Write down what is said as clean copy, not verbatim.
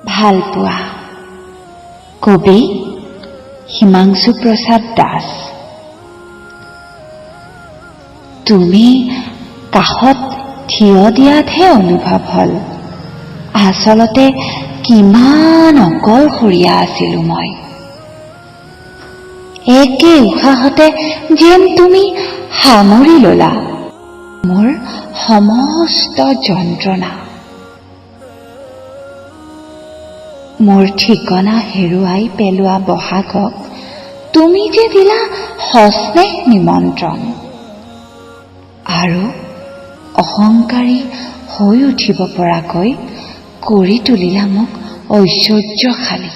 ভালপোৱা। কবি হিমাংশু প্ৰসাদ দাস। তুমি কাষত থিয় দিয়াতহে অনুভৱ হ'ল আচলতে কিমান অকলশৰীয়া আছিলো মই। একে উশাহতে যেন তুমি সামৰি ললা মোৰ সমস্ত যন্ত্ৰণা। মোৰ ঠিকনা হেৰুৱাই পেলোৱা বহাগক তুমি যে দিলা সস্নেহ নিমন্ত্ৰণ আৰু অহংকাৰী হৈ উঠিব পৰাকৈ কৰি তুলিলা মোক ঐশ্বৰ্যশালী।